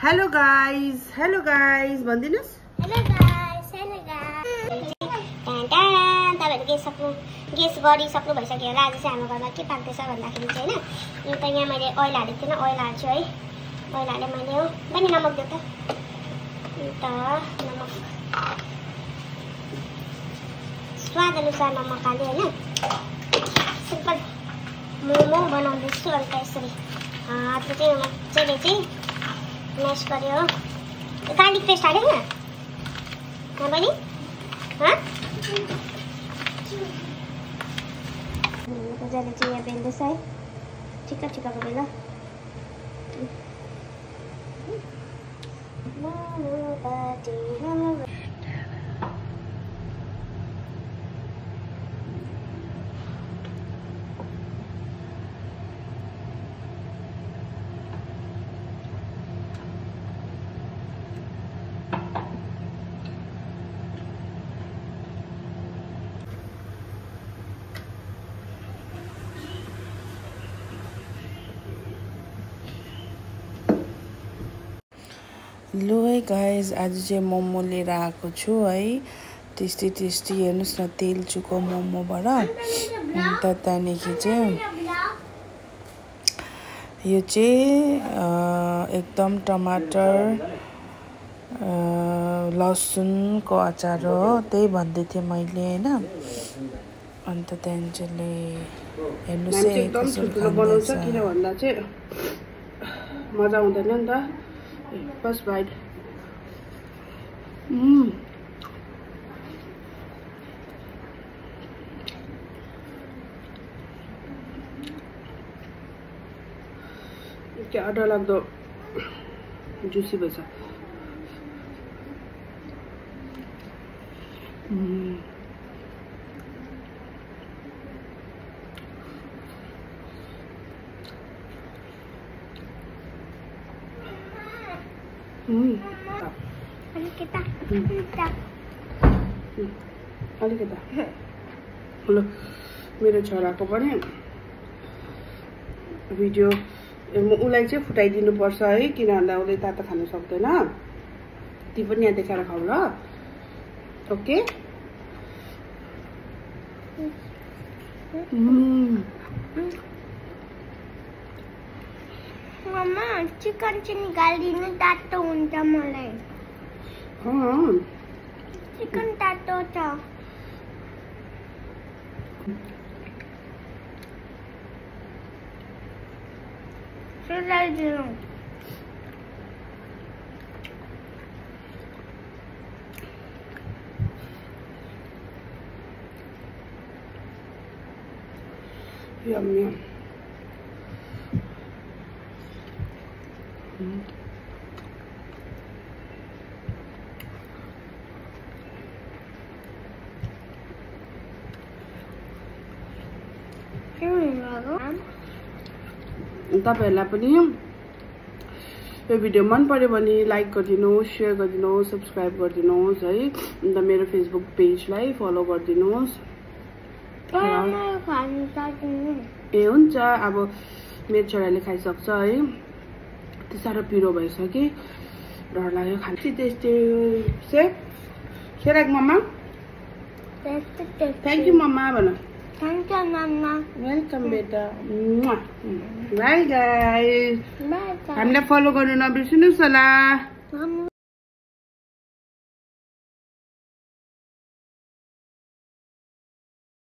Hello guys भनिदिनुस्। Hello guys तपाईँहरु guess गरिसक्नु भइसक्यो होला। आज चाहिँ हाम्रो घरमा के पाक्दैछ भन्दाखेरि चाहिँ हैन, यो त यहाँ मैले ओइल हालेको थिएन, ओइल हाल्छु है। ओइल हाले मैले हो बनी नमक दियो त नमक स्वाद अनुसार नमक हाल्यो हैन। सिम्पल मोमो बनाउँदैछु अनि त्यसरी हातले चाहिँ मजाले चाहिँ म्यास गर्यो। गार्लिक पेस्ट हाल्यो न बनी मजाले चाहिँ यहाँ बेल्दैछ है, ठिक्कको बेला। लो है गाइस, आज चाहिँ मोमो लिएर आएको छु है। टेस्टी हेर्नुस् न, तेल चुको मोमोबाट। अन्त त्यहाँदेखि चाहिँ यो चाहिँ एकदम टमाटर लसुनको अचार हो, त्यही भन्दै थिएँ मैले हैन। अन्त त्यहाँदेखि चाहिँ हेर्नुस् है एकदम बनाउँछ, किन भन्दा चाहिँ मजा आउँदैन नि त। फर्स्ट बाइट क्या डर लाग्दो जुसी भएछ। अलिकता ल मेरो छोराको पनि भिडियो उसलाई चाहिँ फुटाइदिनु पर्छ है, किन भन्दा उसले तातो खान सक्दैन। ती पनि यहाँ देखाएर खाऊ ल। ओके मम्मा चिकन चाहिँ निकालिदिनु, तातो हुन्छ मलाई। चिकन तातो छ। सुलाइदिनु। यम तपाईहरुलाई पनि यो भिडियो मन पर्यो भने लाइक गरिदिनुहोस्, शेयर गरिदिनुहोस्, सब्स्क्राइब गरिदिनुहोस् है। अन्त मेरो फेसबुक पेजलाई फलो गरिदिनुहोस्। ए हुन्छ, अब मेरो छोराले खाइसक्छ है। त्यो साह्रो पिरो भएछ कि डर लाग्यो खान। टेस्टी सेराक मम्मा। थ्याङ्क यू मम्मा भन। Thank you, Mama. वेलकम बेटा। Bye guys. हामीलाई फलो गर्नु नबिर्सिनुहोस् होला।